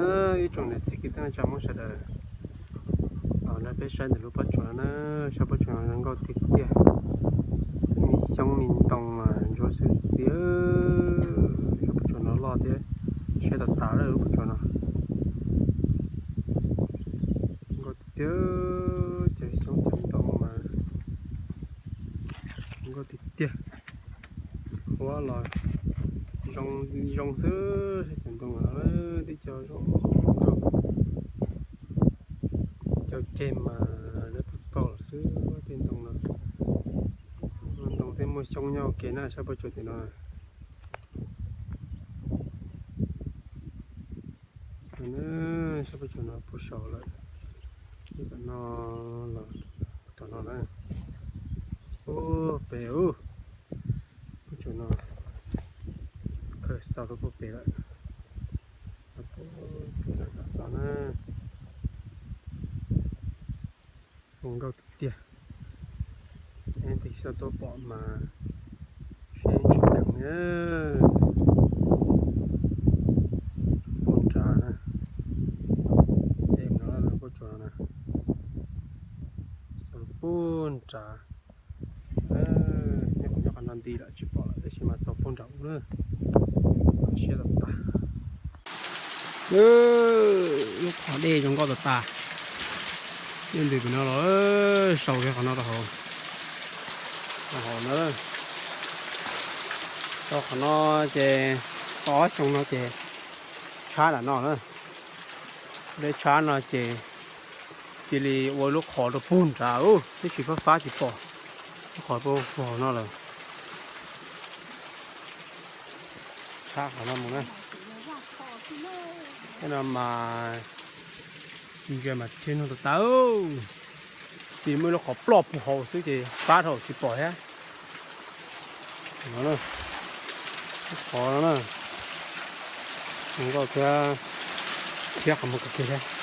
Ib tsoom niam txiv kwv tij neej tsa Hmoob sawv daws, los nrog peb saib ntawm lub pob tsuas no na, saib pob tsuas no zoo nkauj tiag tiag. Twb me xyoob me ntoo mas ntsuab xwb xwb. Lub pob tsuas no loj thiab, siab tas tas lawm lub pob tsuas no. Zoo nkauj tiag tiag, cov xyoob cov ntoo mas zoo nkauj tiag tiag. Huab los zoo, zoo xwb, cov ntoo no twb cog zoo nkauj. Cog ceg mas lawv pag paug lawm xwb tej ntoo no. Ntoo thiaj muaj xyoob nyob ua ke na, saib pob tsuas tim no. Saib pob tsuas no puag saud lawm, ib tom no los tom no na. Puag pem ub, pob tsuas no khaws xaus rau puag pem lawm. Puag pem lawm tom no na. Zoo nkauj tiag tiag. Ib tug tsis tau tuaj pom mas seb tsis kheev na. Puag nrad na, tej no pob tsuas no na, xaus puag nrad. Nyob qhov no nti lawm tsis pom lawm tab sis mas xaus puag nrad ub na. Siab tas tas. Lub qhov dej zoo nkauj tas tas. Dej ntws pem no los sau kiag qhov no rau hauv, rau hauv na. Rau qhov no ces, tau ob xyoo no ces tshab nram no na. Dej tshab no ces cia li ua lub qhov rau puag nrad ub, tab sis fab fab tsis pom. Lub qhov puag hauv no lawm. Tshab qhov no mus na. Tej no mas ntsia mas thiab nug tas tas. Ces muaj lub qhov ploj puag hauv xwb ces fab dhau tsis pom thiab. Lub qhov no na, zoo nkauj thiab, thiab qhov muag kawg kiag thiab.